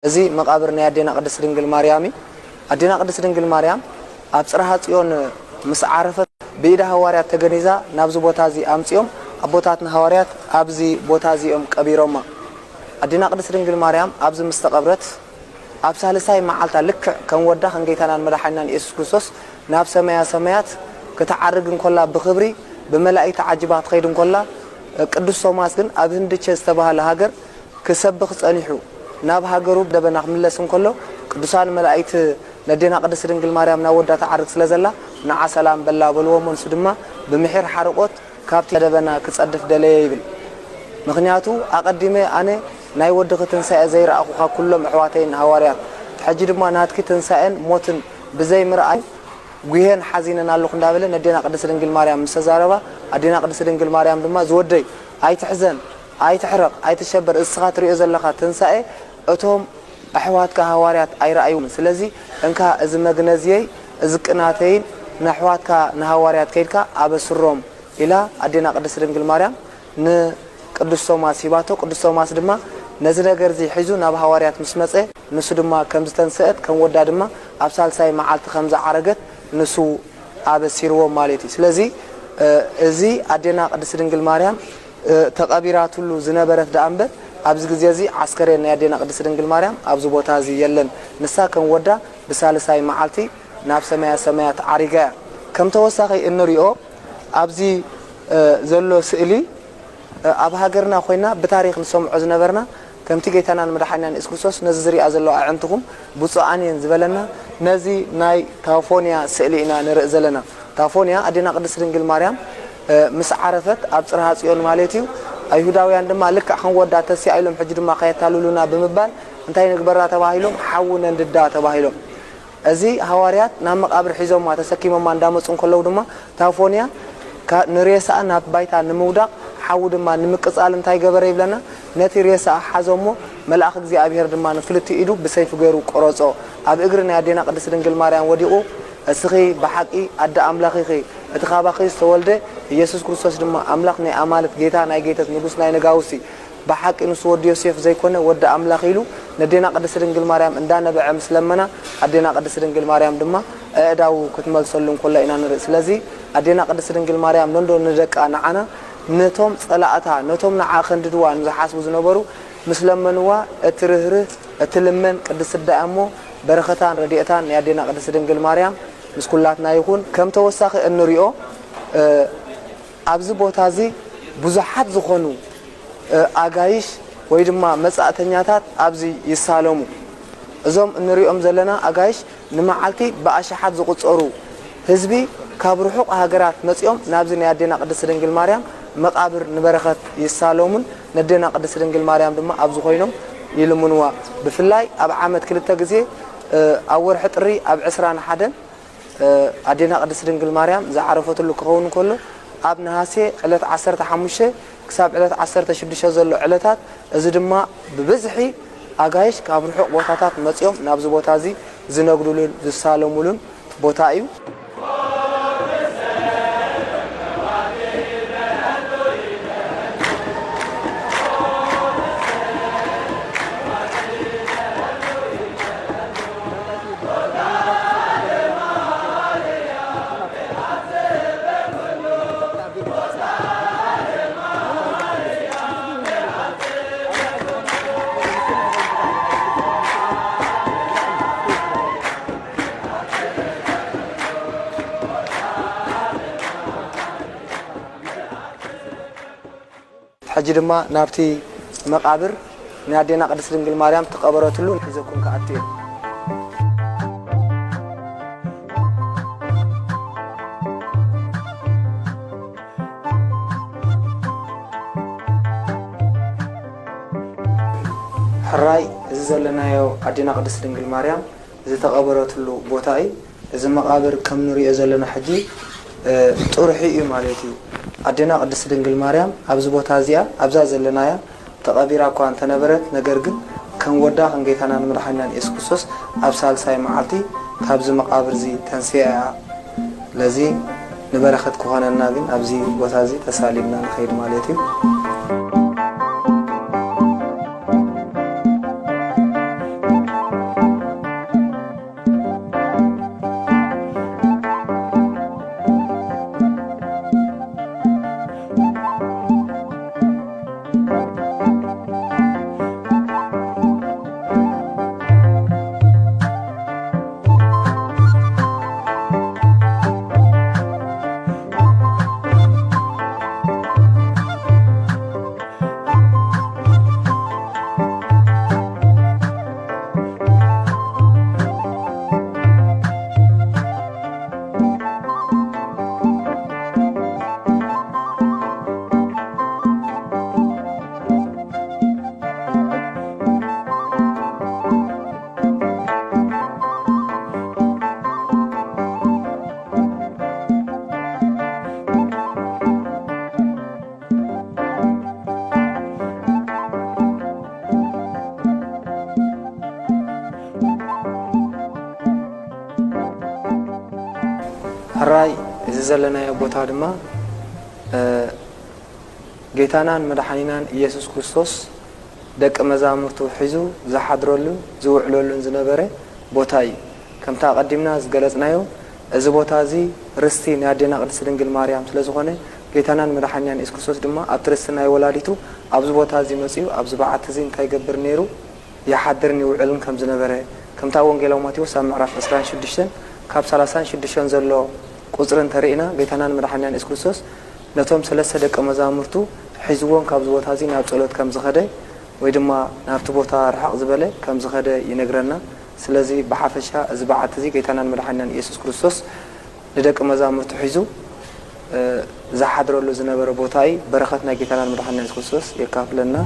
እዚ መቓብር ናይ ኣዴና ቅድስት ድንግል ማርያም እዩ። ኣዴና ቅድስት ድንግል ማርያም ኣብ ጽርሃ ጽዮን ምስ ዓረፈት፣ ብኢደ ሃዋርያት ተገኒዛ ናብዚ ቦታ እዚ ኣምጺኦም፣ ኣቦታትና ሃዋርያት ኣብዚ ቦታ እዚ እዮም ቀቢሮማ። ኣዴና ቅድስት ድንግል ማርያም ኣብዚ ምስ ተቐብረት፣ ኣብ ሳልሳይ መዓልታ፣ ልክዕ ከም ወዳ፣ ከም ጌታናን መድሓኒናን ኢየሱስ ክርስቶስ ናብ ሰማያ ሰማያት ክትዓርግ እንኮላ፣ ብኽብሪ ብመላእክቲ ተዓጂባ ክትኸይድ እንኮላ፣ ቅዱስ ቶማስ ግን ኣብ ህንድቸ ዝተባህለ ሃገር ክሰብኽ ጸኒሑ፣ ናብ ሃገሩ ደበና ክምለስ እንከሎ፣ ቅዱሳን መላእክቲ፣ ነዴና ቅድስት ድንግል ማርያም ናብ ወዳ ትዓርግ ስለ ዘላ፣ ንዓ ሰላም በላ በልዎ እሞ፣ ንሱ ድማ ብምሒር ሓርቆት ካብቲ ደበና ክጸድፍ ደለየ ይብል። ምኽንያቱ፣ ኣቐዲመ ኣነ ናይ ወድኺ ትንሳኤ ዘይረኣኹ ካብ ኩሎም ኣሕዋተይን ሃዋርያት፣ ሕጂ ድማ ናትኪ ትንሳኤን ሞትን ብዘይ ምርኣይ ጉሄን ሓዚነን ኣለኹ እንዳበለ ነዴና ቅድስት ድንግል ማርያም ምስ ተዛረባ፣ ኣዴና ቅድስት ድንግል ማርያም ድማ፣ ዝወደይ፣ ኣይትሕዘን፣ ኣይትሕረቕ፣ ኣይትሸበር፣ እስኻ ትሪኦ ዘለኻ ትንሳኤ እቶም ኣሕዋትካ ሃዋርያት ኣይረኣዩን። ስለዚ እንካ እዚ መግነዝየይ፣ እዚ ቅናተይን ንኣሕዋትካ ንሃዋርያት ከይድካ ኣበስሮም ኢላ ኣዴና ቅድስት ድንግል ማርያም ንቅዱስ ቶማስ ሂባቶ። ቅዱስ ቶማስ ድማ ነዚ ነገር እዚ ሒዙ ናብ ሃዋርያት ምስ መጸ፣ ንሱ ድማ ከም ዝተንስአት፣ ከም ወዳ ድማ ኣብ ሳልሳይ መዓልቲ ከም ዝዓረገት ንሱ ኣበሲርዎም ማለት እዩ። ስለዚ፣ እ፣ እዚ ኣዴና ቅድስት ድንግል ማርያም፣ እ፣ ተቐቢራትሉ ዝነበረት ደኣ እምበር፣ ኣብዚ ግዜ እዚ ዓስከሬን ናይ ኣዴና ቅድስት ድንግል ማርያም ኣብዚ ቦታ እዚ የለን። ንሳ ከም ወዳ ብሳልሳይ መዓልቲ ናብ ሰማያ ሰማያት ዓሪጋ እያ። ከም ተወሳኺ እንሪኦ ኣብዚ፣ እ፣ ዘሎ ስእሊ፣ እ፣ ኣብ ሃገርና ኮይና ብታሪኽ ንሰምዖ ዝነበርና፣ ከምቲ ጌታናን መድሓኒናን የሱስ ክርስቶስ፣ "ነዚ ዝሪኣ ዘለዋ ኣዕንትኹም ብፁዓን እየን" ዝበለና፣ ነዚ ናይ ታፎንያ ስእሊ ኢና ንርኢ ዘለና። ታፎንያ ኣዴና ቅድስት ድንግል ማርያም፣ እ፣ ምስ ዓረፈት ኣብ ጽርሃ ጽዮን ማለት እዩ። ኣይሁዳውያን ድማ ልክዕ ከም ወዳ ተሲኣ ኢሎም ሕጂ ድማ ከየታልሉና ብምባል እንታይ ንግበራ ተባሂሎም፣ ሓዊ ነንድዳ ተባሂሎም። እዚ ሃዋርያት ናብ መቓብር ሒዞማ ተሰኪሞማ እንዳመጹ እንከለዉ ድማ ታፎንያ ካ-፣ ንሬሳኣ ናብ ባይታ ንምውዳቕ፣ ሓዊ ድማ ንምቅጻል እንታይ ገበረ ይብለና? ነቲ ሬሳኣ ሓዞ እሞ፣ መልኣኽ እግዚኣብሔር ድማ ንክልቲኡ ኢዱ ብሰይፊ ገይሩ ቆረጾ። ኣብ እግሪ ናይ ኣዴና ቅድስት ድንግል ማርያም ወዲቑ፣ "እስኺ ብሓቂ ኣደ ኣምላኽ ኢኺ፣ እቲ ካባኺ ዝተወልደ ኢየሱስ ክርስቶስ ድማ ኣምላኽ ናይ ኣማልት፣ ጌታ ናይ ጌተት፣ ንጉስ ናይ ነጋውሲ፣ ብሓቂ ንሱ ወዲ ዮሴፍ ዘይኮነ ወዲ ኣምላኽ" ኢሉ ነዴና ቅድስት ድንግል ማርያም እንዳነበዐ ምስ ለመና፣ ኣዴና ቅድስት ድንግል ማርያም ድማ ኣእዳዉ ክትመልሰሉ እንከሎ ኢና ንርኢ። ስለዚ ኣዴና ቅድስት ድንግል ማርያም ነንዶ ንደቃ ንዓና፣ ነቶም ጸላእታ፣ ነቶም ንዓ ከንድድዋ ንዝሓስቡ ዝነበሩ ምስ ለመንዋ፣ እትርህርህ፣ እትልመን ቅድስት ኣደ እያ እሞ፣ በረኸታን ረድኤታን ናይ ኣዴና ቅድስት ድንግል ማርያም ምስ ኩላትና ይኹን። ከም ተወሳኺ እንሪኦ፣ እ፣ ኣብዚ ቦታ እዚ ብዙሓት ዝኾኑ፣ እ፣ ኣጋይሽ ወይ ድማ መጻእተኛታት ኣብዚ ይሳለሙ። እዞም እንሪኦም ዘለና ኣጋይሽ ንመዓልቲ ብኣሽሓት ዝቑጸሩ ህዝቢ ካብ ርሑቕ ሃገራት መጺኦም ናብዚ ናይ ኣዴና ቅድስት ድንግል ማርያም መቓብር ንበረኸት ይሳለሙን ነዴና ቅድስት ድንግል ማርያም ድማ ኣብዚ ኮይኖም ይልምንዋ። ብፍላይ ኣብ ዓመት ክልተ ግዜ፣ እ፣ ኣብ ወርሒ ጥሪ ኣብ ዕስራን ሓደን፣ እ፣ ኣዴና ቅድስት ድንግል ማርያም ዝዓረፈትሉ ክኸውን እንከሎ፣ ኣብ ነሃሴ ዕለት ዓሰርተ ሓሙሽተ ክሳብ ዕለት ዓሰርተ ሽዱሽተ ዘሎ ዕለታት፣ እዚ ድማ ብብዝሒ ኣጋይሽ ካብ ርሑቕ ቦታታት መጺኦም ናብዚ ቦታ እዚ ዝነግዱሉን ዝሳለሙሉን ቦታ እዩ። ሕጂ ድማ ናብቲ መቓብር ናይ ኣዴና ቅድስት ድንግል ማርያም ተቐበረትሉ ሒዘኩም ክኣቱ እየ። ሕራይ እዚ ዘለናዮ ኣዴና ቅድስት ድንግል ማርያም ዝተቐበረትሉ ቦታ እዩ። እዚ መቓብር ከም ንሪኦ ዘለና ሕጂ፣ እ፣ ጥርሑ እዩ ማለት እዩ። ኣዴና ቅድስት ድንግል ማርያም ኣብዚ ቦታ እዚኣ፣ ኣብዛ ዘለናያ ተቐቢራ እኳ እንተነበረት፣ ነገር ግን ከም ወዳ ከም ጌታናን መድሓኒናን የሱስ ክርስቶስ ኣብ ሳልሳይ መዓልቲ ካብዚ መቓብር እዚ ተንሲኣ እያ። ስለዚ ንበረኸት ክኾነና ግን ኣብዚ ቦታ እዚ ተሳሊምና ንኸይድ ማለት እዩ። ሕራይ እዚ ዘለናዮ ቦታ ድማ እ፣ ጌታናን መድሓኒናን ኢየሱስ ክርስቶስ ደቂ መዛሙርቱ ሒዙ ዝሓድረሉ ዝውዕለሉን ዝነበረ ቦታ እዩ። ከምታ ኣቐዲምና ዝገለጽናዮ እዚ ቦታ እዚ ርስቲ ናይ ኣዴና ቅድስቲ ድንግል ማርያም ስለ ዝኾነ ጌታናን መድሓኒናን ኢየሱስ ክርስቶስ ድማ ኣብቲ ርስቲ ናይ ወላዲቱ ኣብዚ ቦታ እዚ መጺኡ ኣብዚ በዓቲ እዚ እንታይ ይገብር ነይሩ? ይሓድርን ይውዕልን ከም ዝነበረ ከምታ ወንጌላዊ ማቴዎስ ኣብ ምዕራፍ ዕስራን ሽዱሽተን ካብ ሰላሳን ሽዱሽተን ዘሎ ቁጽሪ እንተርኢና ጌታናን መድሓኒናን ኢየሱስ ክርስቶስ ነቶም ሰለስተ ደቀ መዛሙርቱ ሒዝዎም ካብዚ ቦታ እዚ ናብ ጸሎት ከም ዝኸደ ወይ ድማ ናብቲ ቦታ ርሕቕ ዝበለ ከም ዝኸደ ይነግረና። ስለዚ ብሓፈሻ እዚ በዓቲ እዚ ጌታናን መድሓኒናን ኢየሱስ ክርስቶስ ንደቂ መዛሙርቱ ሒዙ እ፣ ዝሓድረሉ ዝነበረ ቦታ እዩ። በረኸት ናይ ጌታናን መድሓኒናን ኢየሱስ ክርስቶስ የካፍለና።